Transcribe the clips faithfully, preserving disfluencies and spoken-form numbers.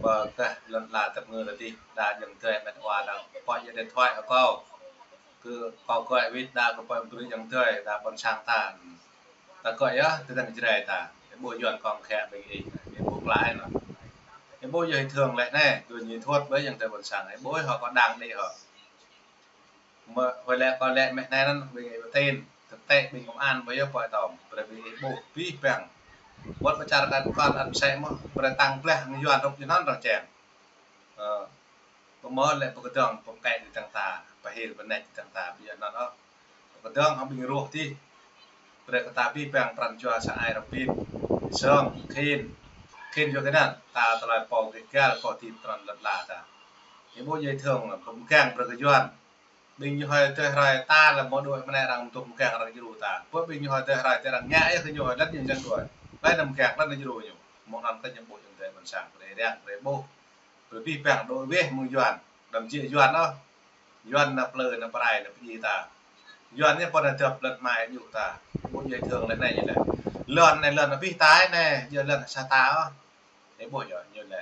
Pơ kah lŏn ala tơpơngư tơdih, đa jơ̆ng tơi met wa đa pơhiăp điện thoại kơ kâo. Kơ kâo gơ̆ wĭt đa kơ pơhiăp brơi jơ̆ng tơi, đa ƀôn sang ta. Ta gơ̆ yơh, tơdang Jrai ta. Ih ƀuh Yuan kong khĕ ƀing ih, ih ƀuh klai nă. Ih ƀuh yơh ih thương lĕ nă, tui ñu thuăt ƀơi jơ̆ng tơi ƀôn sang, ih ƀuh hŏ kơ đang đĭ hŏ. Mơ̆, huai lĕ kơ lĕ mĕh nai năn ƀing ih ƀu tin, tơtĕ ƀing công an ƀơi yơh pơtŏm, brơi ƀing ih ƀuh, pih păng. Wơ̆t pơčar kăn kăn ăn sĕ mơ̆, brơi tăng blah, ñu Yuan rŭp ñu năn răng čen. Ơ, pơmơ̆ lĕ pơkơdơ̆ng, pơkĕ ti tăng ta, pơhil pơnĕč ti tăng ta, ƀiă năn ôh. Pơkơdơ̆ng hăng ƀing ruh tih. Brơi kơ ta pih păng pran jua sa ai rơpin. Sơng, khin. Khin jua kơ năn, ta tơlơi pô kơ gal, pô tip trăn lăt la ta. Ih ƀuh yơh ih thương, pơmơgang brơi kơ Yuan. Ƀing ñu hơi tơh rai ta lĕ mơ̆ đuaĭ mơnai arăng tuh mơgang arăng djru ta. Pơ ƀing ñu hơi tơh rai tơh arăng ngă yơh kơ ñu hơi lăt ñu jang đuaĭ. Laih anŭn mơgang lăt ñu djru ñu. Mơ̆ng anŭn kơ ñu ƀuh jơ̆ng tơi ƀôn sang. Brơi răng, brơi ƀuh. Brơi pih păng đuaĭ weh mơ̆ng Yuan. Đăm jĕ Yuan ôh. Yuan nă plư nă prai nă pơji ta. Yuan ñu pô nă dŏp lŏn hmai ñu ta. Ƀuh yơh ih thương lĕ nai ñu lĕ. Lŏn nai lŏn abih tai nai, yơh lŏn sa ta ôh. Ih ƀuh yơh ñu lĕ.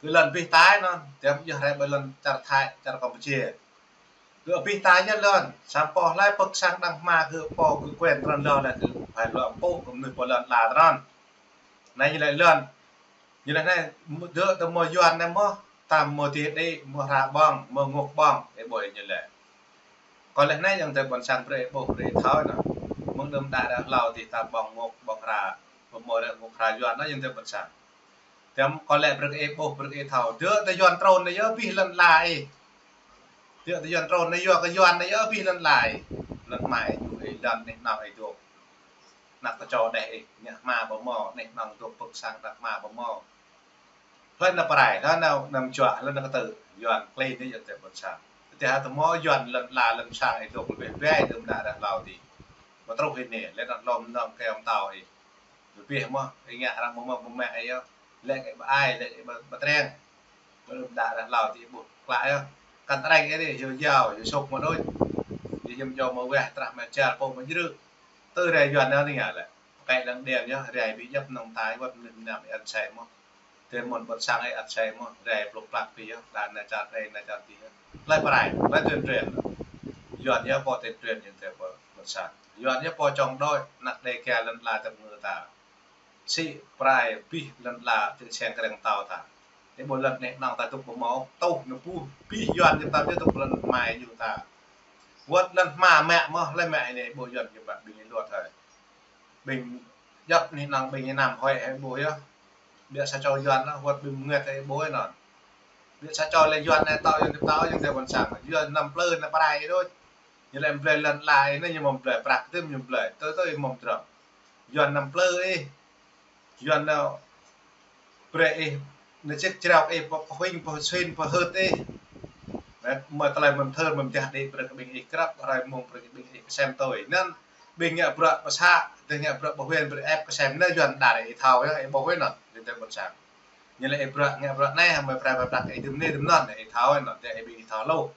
Kơ lŏn abih tai năn, tiăm yơh rai ƀơi lŏn čar Thái, čar Campuchia. Kơ abih tai yơh lŏn, samơ̆ pô hlai pơ̆k sang đang hma kơ pô kơ quen trăn lŏn lĕ kơ phải lŏn pô kơ mơnuih pô lŏn la trăn. Nai ñu lĕ lŏn. Ñu lĕ nai, dŏ tơ mơ̆ Yuan nai mơ̆, tam mơ̆ tih đĭ, mơ̆ hra ƀơ̆ng, mơ̆ ngŏk ƀơ̆ng, ih ƀuh ñu lĕ. Kơ lĕ nai jơ̆ng tơi ƀôn sang brơi ih ƀuh brơi ih thâo nă. Mơ̆ng đưm đă đah hlâo tih ta ƀơ̆ng ngŏk ƀơ̆ng hra, pơmơ̆ lĕ ngŏk hra Yuan nă jơ̆ng tơi ƀôn sang. Tiăm kơ lĕ brơi ih ƀuh brơi ih thâo. Dŏ tơ Yuan trŭn nai yơh abih lŏn la ih. Dŏ tơ Yuan trŭn nai yơh kơ Yuan nai yơh abih lŏn la ih. Lŏn hmai ih dŏ ih lŏn neh nong ih dŏ. Nă kơ čô đeh ih, ngă hma pơmơ̆, neh nong dŏ pơ̆k sang nă hma pơmơ̆. Hlơi nă prai, hlơi nă năm čuă, hlơi nă kơtư̆, Yuan klin tih jơ̆ng tơi ƀôn sang. Tơdah tơ mơ̆ Yuan lŏn la lŏn sang ih dŏ lĕ ƀĕ ƀĕ đưm đă đah hlâo tih. Mơ̆ truh hĭ nai, lĕ nă lŏm nong kơyom tao ih. Lĕ ƀĕ mơ̆, ih ngă arăng mơ̆ mơ̆ mơ̆ mă ih yơh. Lĕ kơ ih ƀă ai, lĕ kơ ih ƀă, ƀă treng. Mơ̆ đưm đă đah hlâo tih ƀuh klă yơh. Kăn treng ih đĭ, hyu yao, hyu sŏk mơ̆ đôč. Ih yơm jâo mơ̆ weh, trah mơ̆ čar, pô mơ̆ jrư̆. Tơ rai Yuan nă nai ngă lĕ. Pơkĕ lăng đen yơh, rai ƀĭ djăp nong tai, wơ̆t mơnuih mơnam ih ăn sĕ mơ̆. Tơ mơ̆n ƀôn sang ih ăn sĕ mơ̆, rai pluk plak pĭ yơh, đa nă čar đe, nă čar tih yơh. Hlơi prai, hlơi tuyên truyền. Yuan yơh pô tuyên truyền jơ̆ng tơi ƀôn sang. Yuan yơh pô chống đối, nă đe kơ lŏn la tơpơngư ta. Sĭ prai pih lŏn la tơ seng kreng tao ta. Ih ƀuh lŏn neh nong ta dŏ pơmơ̆, tuh nă ƀuh, pih Yuan yơh ta yơh dŏ lŏn hmai ñu ta. Wơ̆t lŏn hma mă mơ̆, hlơi mă ih nai ƀuh Yuan kơ ƀă ƀing ih luăt hơi. Ƀing djăp neh nong ƀing ih năm hơi hơi ƀuh yơh. Ƀiă sa čô Yuan nă, wơ̆t ƀing mơngăt hơi ƀuh năn. Ƀiă sa čô lĕ Yuan nai tao Yuan tip tao jơ̆ng tơi ƀôn sang. Yuan năm plư nă prai ih đôč. Ñu lĕ mă blơi lŏn la ih nă ñu mă blơi prăk tơm ñu blơi. Tơ tơ ih mă drŏng. Yuan năm plư ih. Yuan nă brơi ih, nă čĭk črâo ih, pơhuĭng, pơsuin, pơhưt ih. Nă, mơ̆ tơlơi mơ̆n thơr, mơ̆n jah đĭ brơi kơ ƀing ih krăp, hrơi mông brơi kơ ƀing ih kơsem tui. Năn, ƀing ngă bruă pơsă, tơ ngă bruă pơhuĭng, brơi ĕp kơsem, nă Yuan đa ih thâo yơh, ih ƀuh yơh năn, jơ̆ng tơi ƀôn sang. Ñu lĕ ih bruă, ngă bruă nai, mơ̆ prai prai prak ih đưm nai đưm năn, ih thâo yơh năn, tơ ih ƀing ih thâo lu.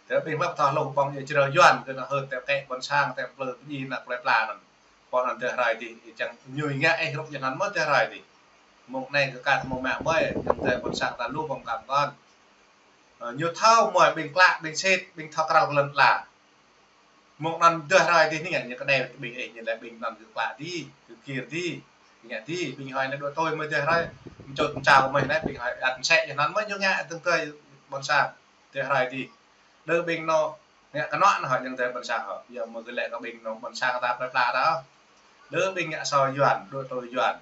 Tơ ƀing hlăp thâo lu ƀơ̆ng ih črâo Yuan, kơ nă hưt tơ kĕ ƀôn sang, tơ plư pơji nă plơi pla năn. Pô năn tơ hrơi tih, ih čang ñu ngă ih rŭp jơ̆ng năn mơ̆ tơ hrơi tih. Mông nai kơ kăt mông mă mơi, jơ̆ng tơi ƀôn sang ta lu pơm kăm kơn. Ơ, ñu thâo mơi ƀing klă, ƀing sĭt, ƀing thâo krao lŏn la. Mông năn tơ hrơi tih nai ngă ñu kơđai ƀing ih, ñu lĕ ƀing năn kơ klă tih, kơ kir tih, ngă tih, ƀing hơi nă đuaĭ tui mơi tơ hrơi, mơčut mơčao mơi nă ƀing hơi ăt sĕ jơ̆ng năn mơi ñu ngă tơ̆ng tơi ƀôn sang, tơ hrơi tih. Đơ ƀing nô, ngă kơnŏ nă hŏ jơ̆ng tơi ƀôn sang hŏ. Yơh mơ̆ kơ lĕ kơ ƀing nô ƀôn sang ta plơi pla ta. Đơ ƀing ngă sô Yuan, đuaĭ tui Yuan.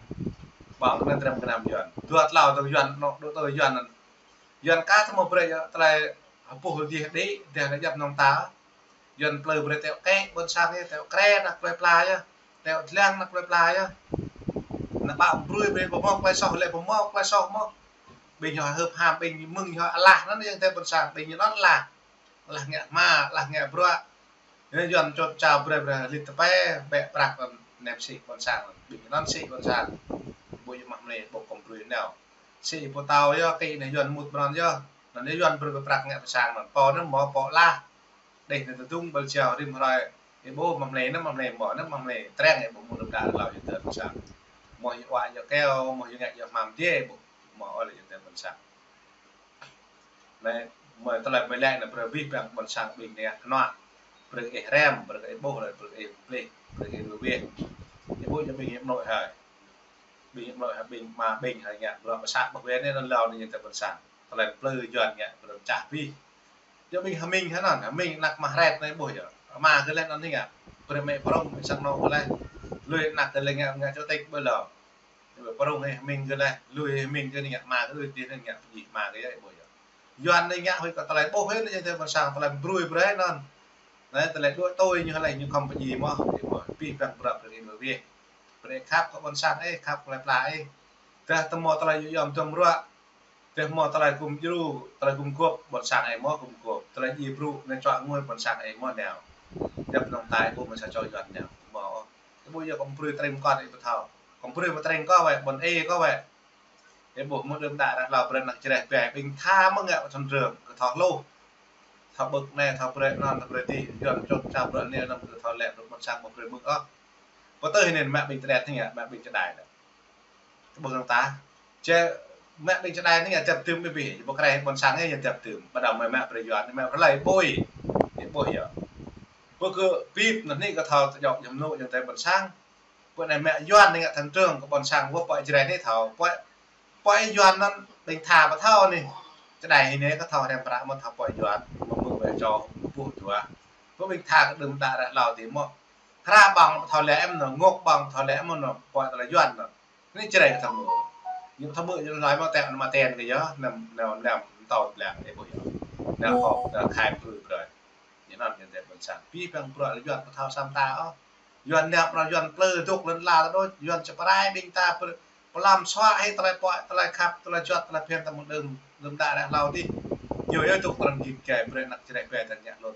Ƀơ̆ng năn trem kơnăm Yuan. Dua tlâo tơ Yuan, nô, đuaĭ tui Yuan năn. Yuan kah tơ mơ̆ brơi yơh, tơlơi hơpuh dih đĭ, dih nă djăp nong ta. Yuan plư brơi teo kĕ, ƀôn sang yơh, teo kre nă plơi pla yơh. Teo dlăng nă plơi pla yơh. Nă ƀă brơi brơi pơmơ̆ plơi soh, lĕ pơmơ̆ plơi soh mơ̆. Ƀing yơh hưp ham, ƀing mơ̆ng yơh alah, năn jơ̆ng tơi ƀôn sang, ƀing yơh năn alah. Alah ngă hma, alah ngă bruă. Yơh Yuan čut čao brơi brơi lit tơpai, ƀĕ prăk năn nem sĭ ƀôn sang năn. Ƀing năn sĭ ƀôn sang. Ƀu yơh mă mlei ƀu kơ̆m brơi nao. Sĭ pơtao yơh, kĭ nă Yuan mŭt ƀrăn yơh. Năn yơh Yuan brơi brơi prăk ngă ƀôn sang năn. Pô năn mơ̆ pô alah. Đeh nă tơdung ƀơi jao rĭm hrơi. Ih ƀuh mă mlei năn mă mlei mơ̆ năn mă mlei. Treng ih ƀuh mŭt đưm đă hlâo jơ̆ng tơi ƀôn sang. Mơ̆ yơh wa yơh keo, mơ̆ yơh ngă yơh hmam dih ih ƀuh. mơ̆ ôh lĕ ayŏng adơi ƀôn sang. Anai, mơ̆ tơlơi mơ̆ lĕ anai brơi abih bang ƀôn sang ƀing anai kơnuă. Brơi ih rem, brơi ih ƀuh, brơi ih pơplih, brơi ih đuaĭ weh. Ih ƀuh ñu ƀing hiăp mơnuih hơi. Ƀing hiăp mơnuih hơi, ƀing ama ƀing hơi ngă, bruă pơsat ƀuh weh anai anŭn hlâo anai ayŏng adơi ƀôn sang. Tơlơi plư Yuan ngă, brơi čah abih. Yua ƀing hơmĭn hơnăn, hơmĭn anăk mah ret anai ƀuh yơh. Ama gơ̆ lĕ anŭn anai ngă. Brơi mĕ prong, mĕ sang anŏ gơ̆ lĕ. Lui anăk gơ̆ lĕ ngă, ngă chủ tịch ƀơi lŏn. Brơi prong hĭ hơmĭn gơ̆ lĕ, lui hơmĭn gơ̆ anai ngă, ama gơ̆ lui tih anai ngă, pơjing ama gơ̆ yơh, ih ƀuh yơh. Yuan anai ngă huĭ kơ tơlơi ƀuh anai ayŏng adơi ƀôn sang, tơlơi brơi brơi anŭn. Anai tơlơi đuaĭ tui ñu lĕ ñu khŏm pơjing mơ̆, ih ƀuh. Abih bang bruă brơi ih đuaĭ weh. Brơi khăp kơ ƀôn sang ih, khăp kơ plơi pla ih. Tơdah tơmâo tơlơi yôm tơm ruă. Tơdah mơ̆ tơlơi gum djru, tơlơi gum gôp, ƀôn sang ih mơ̆ gum gôp. Tơlơi djru, anai čuă ngui ƀôn sang ih mơ̆ nao. Djŏp nŏng tai ƀu mơ̆ sa čô Yuan nao. Mơ̆ ôh. Ih ƀuh yơh kơ brơi tring kơ ih ƀu thâo. Kơ brơi mă tring kơ weh, ƀôn ih kơ weh. Ih ƀuh mơ̆ đưm đă ră hlâo brơi anăk čơreh ƀai, ƀing tha mơ̆ ngă ƀu thâo drơm, kơ thâo hluh. Thâo ƀơ̆k anai, thâo brơi anŭn, thâo brơi adih, Yuan čŏk ča brơi anai, anŭn kơ thâo lĕ brơi ƀôn sang mơ̆ brơi mơ̆ ôh. Pơtơi anai mă ƀing tơdet anai ngă, mă ƀing čơđai anai. Ƀuh nŏng ta. Či mă ƀing čơđai anai ngă djăp tơm ƀi ƀi, ƀu kreh ƀôn sang anai ngă djăp tơm. Ƀu đaŏ mơ̆ mă brơi Yuan, mă brơi lơi ƀôi. Ih ƀuh yơh. Ƀu kơ bip anŭn anai kơ thâo tơjŏk jăm nŭ ayŏng adơi ƀôn sang. Pơ anai mă Yuan anai ngă thăng trưởng kơ ƀôn sang, wơ̆t pơ Jrai anai thâo. Pơ, pơ Yuan anŭn ƀing tha ƀu thâo anai. Čơđai anai kơ thâo rem prăk mơ̆ thâo pơ Yuan, mơ̆ mơ̆ weh čô, mơ̆ ƀuh jua. Pơ ƀing tha kơ đưm đă ră hlâo adih mơ̆. Hra ƀơ̆ng ƀu thâo lĕ mơ̆n, ngŏk ƀơ̆ng ƀu thâo lĕ mơ̆n, pơ tơlơi Yuan anŭn. Anai Jrai kơ thâo mơ̆. Ñu thâo mơ̆ ñu laĭ mơ̆ tĕ anŭn mă ten kơ yơh, năm, năm, năm tâo blang ih ƀuh yơh. Năm hŏk, năm khai brơi brơi. Ñu anŭn ayŏng adơi ƀôn sang. Abih bang bruă Yuan ƀu thâo sa mơta ôh. Yuan nao pơ anai Yuan plư dŏ lŏn ala ta đôč, Yuan čơprai ƀing ta pơ-, pơlăm suă hĭ tơlơi pơ̆, tơlơi khăp, tơlơi juăt, tơlơi phiăn ta mơ̆ng đưm, đưm đă ră hlâo adih. Ñu yơh dŏ pơ anŭn git gai brơi anăk čơreh ƀai ta ngă lŏn,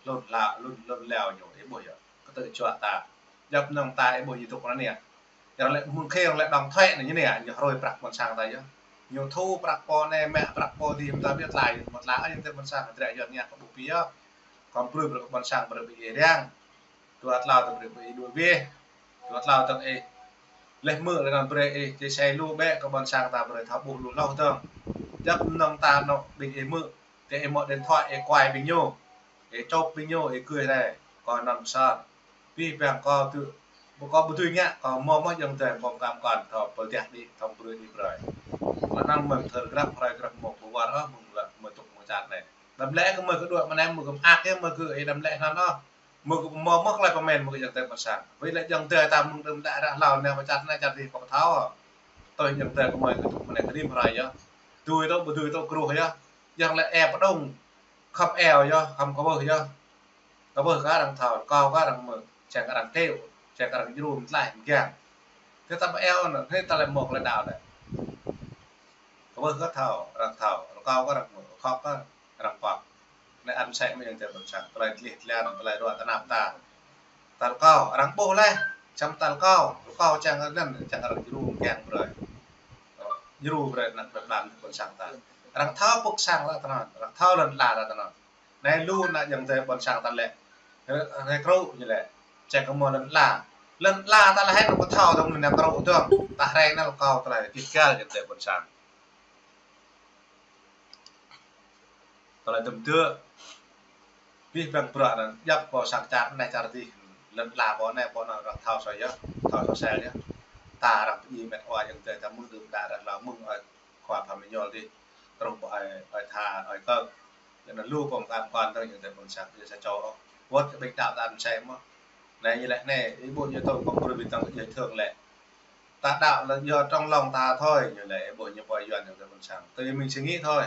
lŏn la, lŏn, lŏn leo ñu, ih ƀuh yơh. Kơtư̆ juă ta. Djŏp nŏng ta ih ƀuh ñu dŏ pơ anai. Arăng lĕ mơ̆ng khĕ arăng lĕ đóng thuế anai ñu anai, ñu hrơi prăk ƀôn sang ta yơh. Ñu thu prăk pô anai, mă prăk pô adih, mơ̆ ta ƀiă tơlơi, mơ̆ tơlơi, ayŏng adơi ƀôn sang, drơi Yuan ngă kơ ƀu pĭ yơh. Kơ brơi brơi kơ ƀôn sang brơi ƀing ih răng. Dua tlâo tơ̆ng brơi ƀing ih đuaĭ weh. Dua tlâo tơ̆ng ih. Leh mơ̆ leh anŭn brơi ih, či sai lu bĕ kơ ƀôn sang ta brơi thâo ƀuh lu hloh tơ̆ng. Djŏp nŏng ta nŏ ƀing ih mơ̆. Tơdah ih mơ̆ điện thoại ih kuai ƀing ñu. Ih čŏp ƀing ñu, ih gưi rai. Kơ anŭn pơsat. Abih bang kơ tŭ, ƀu kơ ƀu dưi ngă, kơ mơ̆ mơ̆ ayŏng adơi ƀơ̆ng kam kăn, thâo pơl tiah đĭ, thâo brơi đĭ brơi. Kơ anŭn mơ̆ng thơr grăp, hrơi grăp mơ̆ng ƀu war ôh, mơ̆ng lăk, mơ̆ng tŭk, mơ̆ng čat anai. Đăm lĕ kơ mơ̆ kơ đuaĭ mơ̆ anai, mơ̆ kơ mơak yơh, mơ̆ kơ ih đăm lĕ anŭn ôh. Mơ̆ kơ mơ̆ mơ̆ tơlơi pơmĭn, mơ̆ kơ ayŏng adơi ƀôn sang. Wơ̆t lĕ ayŏng adơi ta mơ̆ng đưm đă ră hlâo anai, pơčat anai, čar adih kơ pơthâo. Tui ayŏng adơi kơ mơ̆ kơ tŭk mơ̆ anai kơ rĭm hrơi yơh. Dưi tŭ, ƀu dưi tŭ kruh yơh. Ayŏng lĕ ĕp pơđông. Khŏm eo yơh, khŏm kơwơh yơh. Kơwơh kơ arăng thâo, rơkâo kơ arăng mơ̆, čang kơ arăng kêu, čang kơ arăng djru mơtlaih mơgiăng. Tơdah ta ƀu eo anŭn, hĭ ta lĕ mơ̆ kơ lĕ đaŏ lĕ. Kơwơh kơ thâo, arăng thâo, rơkâo kơ arăng mơ̆, khŏk kơ arăng pŏk. Anai ăn sĕ mơ̆ ayŏng adơi ƀôn sang, tơlơi tơlih tơlan, tơlơi ruă tơnap ta. Ta rơkâo, arăng ƀuh leh, čăm ta rơkâo, rơkâo čang kơ anŭn, čang kơ arăng djru mơgiăng brơi. Djru brơi anăk ƀôn sang ta. Arăng thâo pŭk sang lă tơnăn, arăng thâo lŏn ala lă tơnăn. Anai lu ană ayŏng adơi ƀôn sang ta lĕ. Rai krŭ ñu lĕ. Čang kơ mơ̆ lŏn ala. Lŏn ala ta lă hĕ anŭn pơthâo dơ̆ng anŭn krŭ dơ̆ng. Ta rai anŭn rơkâo tơlơi kih gal ayŏng adơi ƀôn sang. Tơlơi tơm tơ̆. Abih bang bruă anŭn djŏp kơ sang čar anai čar adih. Lŏn ala pô anai pô anŭn arăng thâo soi yơh. Thâo soi sel yơh. Ta arăng pơjing met wa ayŏng adơi ta mơ̆ng đưm đă ră hlâo mơ̆ng ơi Khua Pha Mơñol adih. Truh pơ ơi, ơi Tha, ơi Kơk. Lĕ anŭn lu pơm kam kăn tơ̆ng ayŏng adơi ƀôn sang, ƀu sa čô ôh. Wơ̆t kơ ƀing đaŏ ta ăn sĕ mơ̆. Anai ñu lĕ anai, ih ƀuh ñu tŭ kơ brơi ƀing ta dễ thương lĕ. Ta đaŏ lĕ yua trong lòng ta thôi, ñu lĕ ih ƀuh ñu pô Yuan ayŏng adơi ƀôn sang. Tui mĭn suy nghĩ thôi.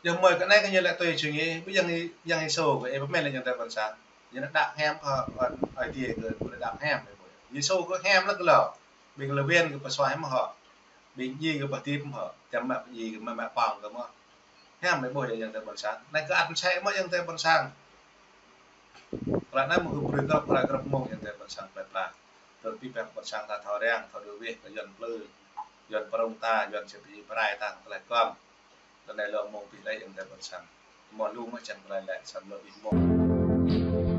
Yua mơ̆ kơ anai kơ ñu lĕ tui suy nghĩ, ƀu yang, yang Yêsu kơ ih pơmĭn lĕ ayŏng adơi ƀôn sang. Ñu lĕ đaŏ hiam kơ, ơi, ơi Diê kơ, kơ lĕ đaŏ hiam, ih ƀuh. Yêsu kơ hiam lăk lŏ. Ƀing lơ win kơ pơsuaih mơ̆ hŏ. Ƀing djai kơ pơtip mơ̆ hŏ. Čăm mă pơdjai kơ mă, mă pơ̆ng kơ mơ̆. Hiam ih ƀuh ayŏng adơi ƀôn sang. Anai kơ ăn sĕ mơ̆ ayŏng adơi ƀôn sang. Tơlơi anai mơ̆ kơ brơi grăp hrơi grăp mông ayŏng adơi ƀôn sang plơi pla. Tơl abih bang ƀôn sang ta thâo răng, thâo đuaĭ weh kơ Yuan plư, Yuan prong ta, Yuan čơpĭ prai ta tơlơi kơm. Tơlơi anai lơ mông abih lĕ ayŏng adơi ƀôn sang. Mơ̆ lu mơ̆ čang tơlơi lĕ, samơ̆ lơ abih mông.